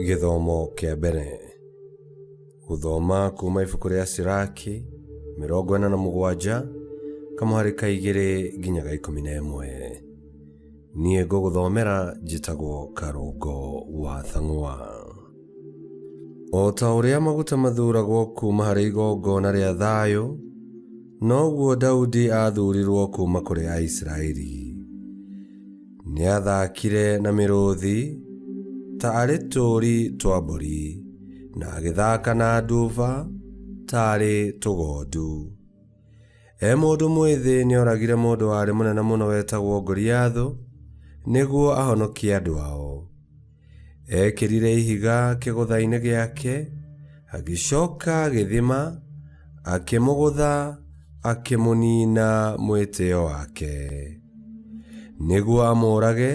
Gĩthomo kĩa mbere. Gũthoma kuma ibuku rĩa Siraki 47 kamũhari ka 2 nginya ga 11. Niĩ ngũgũthomera njĩtagwo Karũngo wa Thang'wa. O ta ũrĩa maguta mathuuragwo kuuma harĩ igongona rĩa thayũ, noguo Daudi aathuurirwo kuuma kũrĩ Aisiraeli. Nĩathakire na mĩrũthi ta arĩ tũũri twa mbũri, na agĩthaka na nduba ta arĩ tũgondu. E mũndũ mwĩthĩ nĩoragire mũndũ warĩ mũnene mũno wetagwo Goliathũ nĩguo ahonokie andũ ao. Eekĩrire ihiga kĩgũtha-inĩ gĩake, agĩcoka agĩthima, akĩmũgũtha, akĩmũniina mwĩtĩo wake. Nĩguo amũũrage,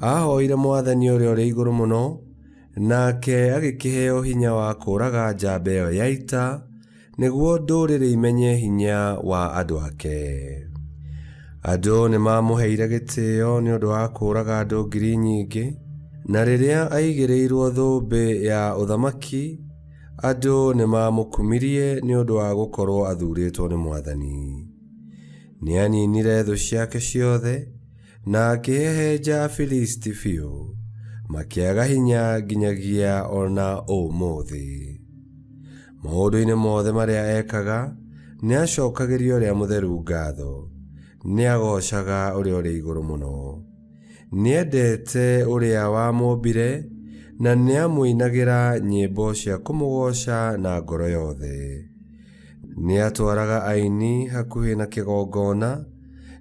aahoire Mwathani Ũrĩa ũrĩ Igũrũ Mũno, nake agĩkĩheo hinya wa kũũraga njamba ĩyo ya ita, nĩguo ndũrĩrĩ imenye hinya wa andũ ake. Andũ nĩ maamũheire gĩtĩo nĩ ũndũ wa kũũraga andũ ngiri nyingĩ, na rĩrĩa aigĩrĩirũo thũmbĩ ya ũthamaki, andũ nĩ maamũkumirie nĩ ũndũ wa gũkorũo athuurĩtwo nĩ Mwathani. Nĩ aaninire thũ ciake ciothe na akĩhehenja Afilisti biũ, makĩaga hinya nginyagia o na ũmũthĩ. Maũndũ-inĩ mothe marĩa ekaga, nĩ acokagĩria Ũrĩa Mũtheru ngatho, nĩ agoocaga Ũrĩa ũrĩ Igũrũ Mũno. Nĩ endete Ũrĩa wamũmbire, na nĩ amũinagĩra nyĩmbo cia kũmũgooca na ngoro yothe. Nĩ atwaraga aini hakuhĩ na kĩgongona,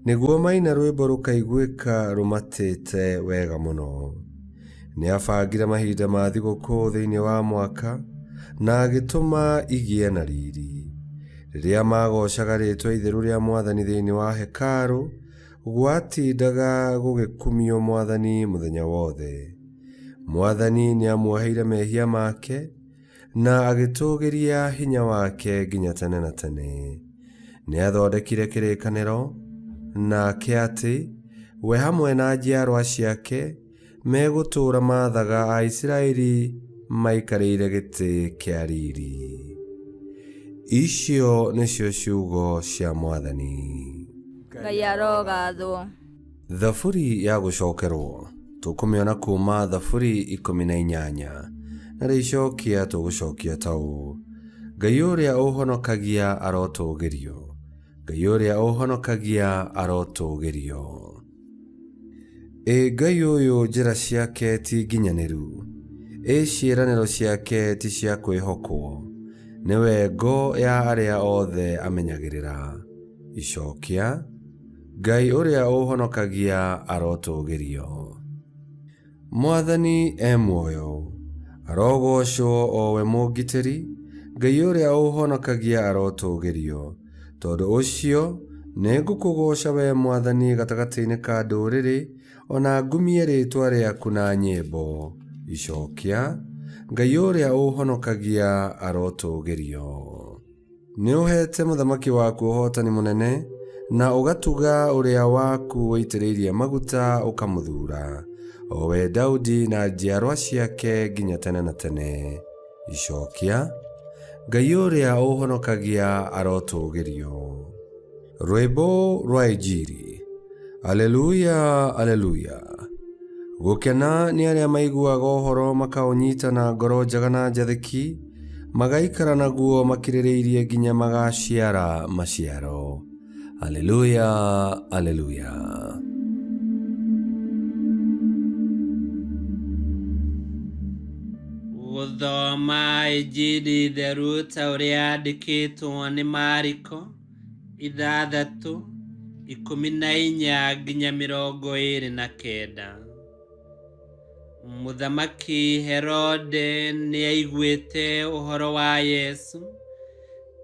nĩguo maina rwĩmbo rũkaiguĩka rũmatĩte wega mũno. Nĩ aabangire mahinda ma thigũkũ thĩinĩ wa mwaka na agĩtũma igĩe na riri. Rĩrĩa maagoocaga rĩĩtwa itheru rĩa Mwathani thĩinĩ wa hekarũ, gwatindaga gũgĩkumio Mwathani mũthenya wothe. Mwathani nĩ aamuoheire mehia make na agĩtũũgĩria hinya wake nginya tene na tene. Nĩ aathondekire kĩrĩkanĩro nake atĩ we hamwe na njiarwa ciake megũtũũra maathaga Aisiraeli maikarĩire gĩtĩ kĩa riri. Icio nĩcio ciugo cia Mwathani. Ngai arogathwo. Thaburi ya gũcokerwo tũkũmĩona kuuma Thaburi 18, na rĩicokia tũgũcokia ta ũũ: Ngai ũrĩa ũhonokagia arotũgĩrio, Ngai ũrĩa ũhonokagia arotũgĩrio. Ĩ Ngai ũyũ njĩra ciake ti nginyanĩru, ĩ ciĩranĩro ciake ti cia kwĩhokwo, nĩwe ngo ya arĩa othe amenyagĩrĩra. Icokia, Ngai ũrĩa ũhonokagia arotũgĩrio. Mwathani e muoyo, arogoocwo o we mũngitĩri, Ngai ũrĩa ũhonokagia arotũgĩrio. Tondũ ũcio nĩngũkũgooca wee Mwathani gatagatĩ-inĩ ka ndũrĩrĩ, o na ngumie rĩĩtwa rĩaku na nyĩmbo. Icokia, Ngai ũrĩa ũhonokagia arotũgĩrio. Nĩũheete mũthamaki waku ũhootani mũnene, na ũgatuga ũrĩa waku ũitĩrĩirie maguta ũkamũthuura, o we Daudi na njiarwa ciake nginya tene na tene. Icokia, Ngai ũrĩa ũhonokagia arotũgĩrio. Rwĩmbo rwa Injiri. Aleluya, aleluya. Gũkena nĩ arĩa maiguaga ũhoro makaũnyita na ngoro njega na njathĩki, magaikara naguo makirĩrĩirie nginya magaciara maciaro. Aleluya, aleluya. Gũthoma Injiri theru ta ũrĩa yandĩkĩtwo nĩ Mariko 6, 14 nginya 29. Mũthamaki Herode nĩaiguĩte ũhoro wa Yesu,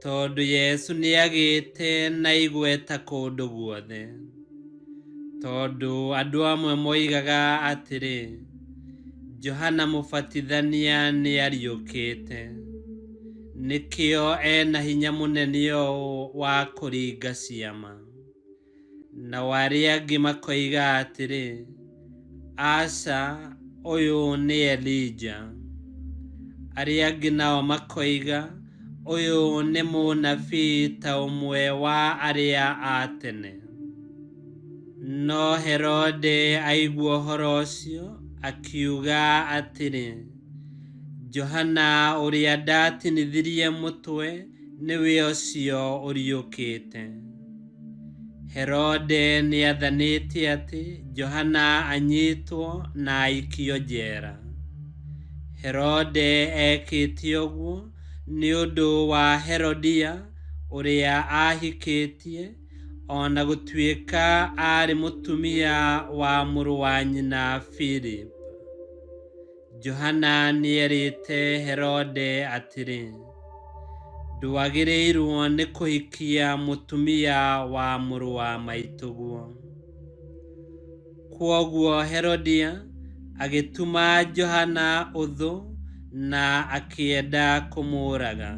tondũ Yesu nĩagĩte na igweta kũndũ guothe. Tondũ andũ amwe moigaga atĩrĩ, Johana Mũbatithania nĩariũkĩte, nĩkĩo e na hinya mũnene ũũ wa kũringa ciama. Nao arĩa angĩ makoiga atĩrĩ, Aca, ũyũ nĩ Elija. Arĩa angĩ nao makoiga, Ũyũ nĩ mũnabii ta ũmwe wa arĩa a tene. No Herode aigua ũhoro ũcio, akiuga atĩrĩ, Johana ũrĩa ndatinithirie mũtwe nĩwe ũcio ũriũkĩte. Herode nĩathanĩte atĩ Johana anyitwo na aikio njera. Herode eekĩte ũguo nĩ ũndũ wa Herodia ũrĩa aahikĩtie, o na gũtuĩka aarĩ mũtumia wa mũrũ wa nyina Filipu. Johana nĩerĩte Herode atĩrĩ, Ndwagĩrĩirwo nĩ kũhikia mũtumia wa mũrũ wa maitũguo. Kwoguo Herodia agĩtuma Johana ũthũ na akĩenda kũmũũraga.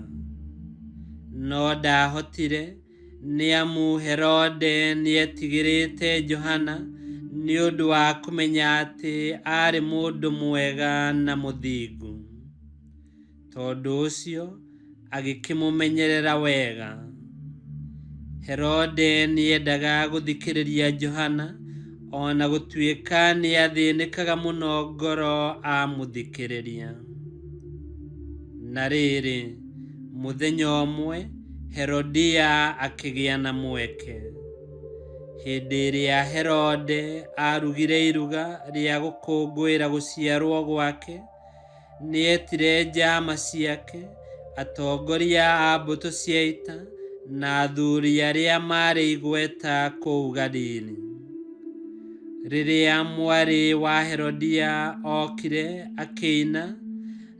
No ndaahotire, nĩ amu Herode nĩetigĩrĩte Johana nĩ ũndũ wa kũmenya atĩ aarĩ mũndũ mwega na mũthingu. Tondũ ũcio agĩkĩmũmenyerera wega. Herode nĩendaga gũthikĩrĩria Johana, o na gũtuĩka nĩathĩĩnĩkaga mũno ngoro amũthikĩrĩria. Na rĩrĩ, mũthenya ũmwe Herodia akĩgĩa na mweke. Hĩndĩ ĩrĩa Herode aarugire iruga rĩa gũkũngũĩra gũciarwo gwake, Nĩetire njaama ciake, atongoria a mbũtũ cia ita, na athuuri arĩa maarĩ igweta kũu Galili. Rĩrĩa mwarĩ wa Herodia ookire akĩina,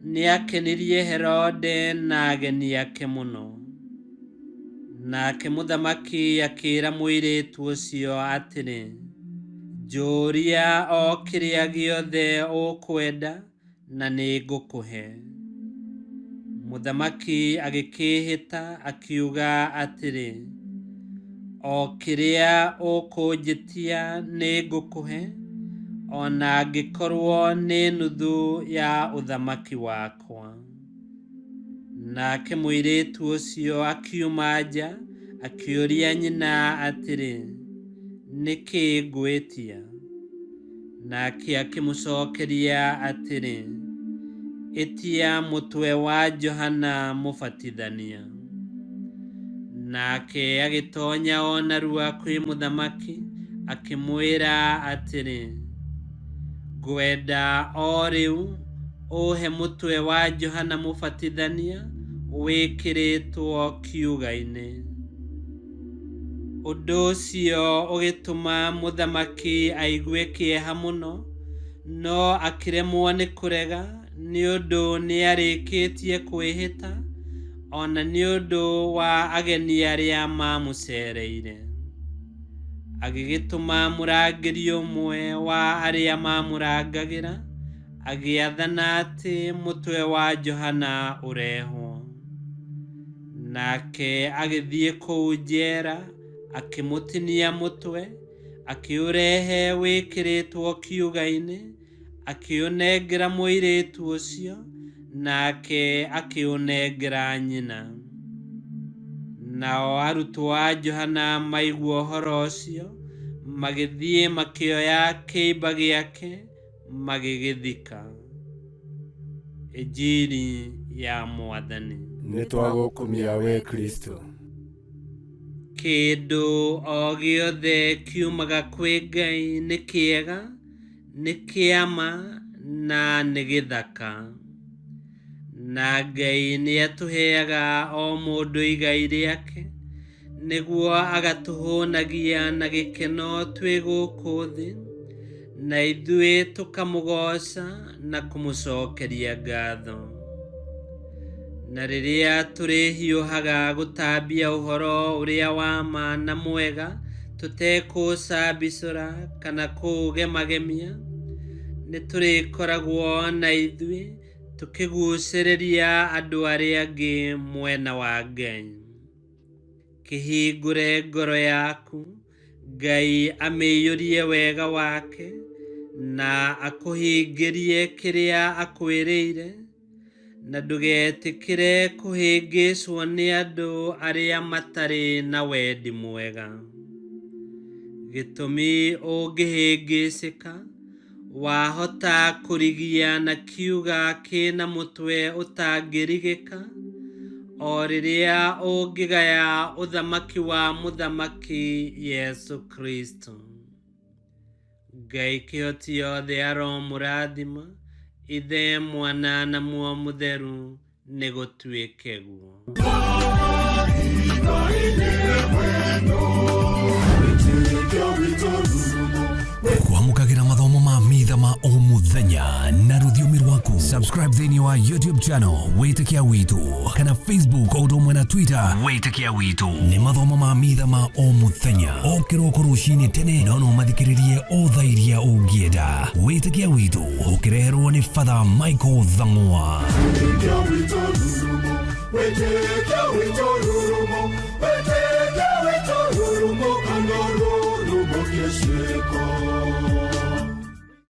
nĩakenirie Herode na ageni ake mũno. Nake mũthamaki akĩĩra mũirĩtu ũcio atĩrĩ, Njũũria o kĩrĩa gĩothe ũkwenda na nĩngũkũhe. Mũthamaki agĩkĩĩhĩta akiuga atĩrĩ, O kĩrĩa ũkũnjĩtia nĩngũkũhe, o na angĩkorwo nĩ nuthu ya ũthamaki wakwa. Nake mũirĩtu ũcio akiuma nja, akĩũria nyina atĩrĩ, Nĩ kĩĩ ngwĩtia? Nake akĩmũcokeria atĩrĩ, Ĩtia mũtwe wa Johana Mũbatithania. Nake agĩtonya o narua kwĩ mũthamaki, akĩmwĩra atĩrĩ, Ngwenda o rĩu ũhe mũtwe wa Johana Mũbatithania wĩkĩrĩtwo kiuga-inĩ. Ũndũ ũcio ũgĩtũma mũthamaki aigue kĩeha mũno, no akĩremwo nĩ kũrega nĩ ũndũ nĩarĩkĩtie kwĩhĩta, o na nĩ ũndũ wa ageni arĩa maamũceereire. Agĩgĩtũma mũrangĩri ũmwe wa arĩa maamũrangagĩra, agĩathana atĩ mũtwe wa Johana ũrehwo. Nake agĩthiĩ kũu njeera, akĩmũtinia mũtwe, akĩũrehe wĩkĩrĩtwo kiuga-inĩ, akĩũnengera mũirĩtu ũcio, nake akĩũnengera nyina. Nao arutwo a Johana maigua ũhoro ũcio, magĩthiĩ makĩoya kĩimba gĩake, magĩgĩthika. Injiri ya Mwathani. Nĩtwagũkumia wee Kristũ. Kĩndũ o gĩothe kiumaga kwĩ Ngai nĩ kĩega, nĩ kĩa ma na nĩ gĩthaka. Na Ngai nĩatũheaga o mũndũ igai rĩake, nĩguo agatũhũnagia na gĩkeno twĩ gũkũ thĩ, na ithuĩ tũkamũgooca na kũmũcokeria ngatho. Na rĩrĩa tũrĩhiũhaga gũtambia ũhoro ũrĩa wa ma na mwega tũtekũũcambicũra kana kũũgemagemia, nĩtũrĩkoragwo na ithuĩ tũkĩgucĩrĩria andũ arĩa angĩ mwena wa Ngai. Kĩhingũre ngoro yaku, Ngai amĩiyũrie wega wake, na akũhingĩrie kĩrĩa akwĩrĩire, Na ndũgetĩkĩre kũhĩngĩcwo nĩ andũ arĩa matarĩ na wendi mwega. Gĩtũmi ũngĩhĩngĩcĩka, wahota kũrigia na kiuga kĩna mũtwe ũtangĩrigĩka, o rĩrĩa ũngĩgaya ũthamaki wa Mũthamaki Yesu Kristo. Ngai kĩhoti yothe aromũrathima, Ithe, Mwana na Muoyo Mũtheru, nĩ gũtuĩke guo. Kwamũkagĩra mathomo ma mitha ma o mũthenya na rũthiomi rwaku. Subscribe thĩinĩ wa YouTube channel Wĩtĩkia Witũ kana Facebook o ũndũ ũmwe na Twitter Wĩtĩkia Witũ. Nĩ mathomo ma mitha ma o mũthenya o kĩroko rũcinĩ tene, no no mathikĩrĩrie o thaa iria ũngĩenda. Wĩtĩkia Witũ ũkĩreherwo nĩ Father Michael Thang'wa. Wĩtĩkia witũ rurumo, wĩtĩkia witũ rurumo, wĩtĩkia witũ rurumo, kana rurumo kĩciĩko.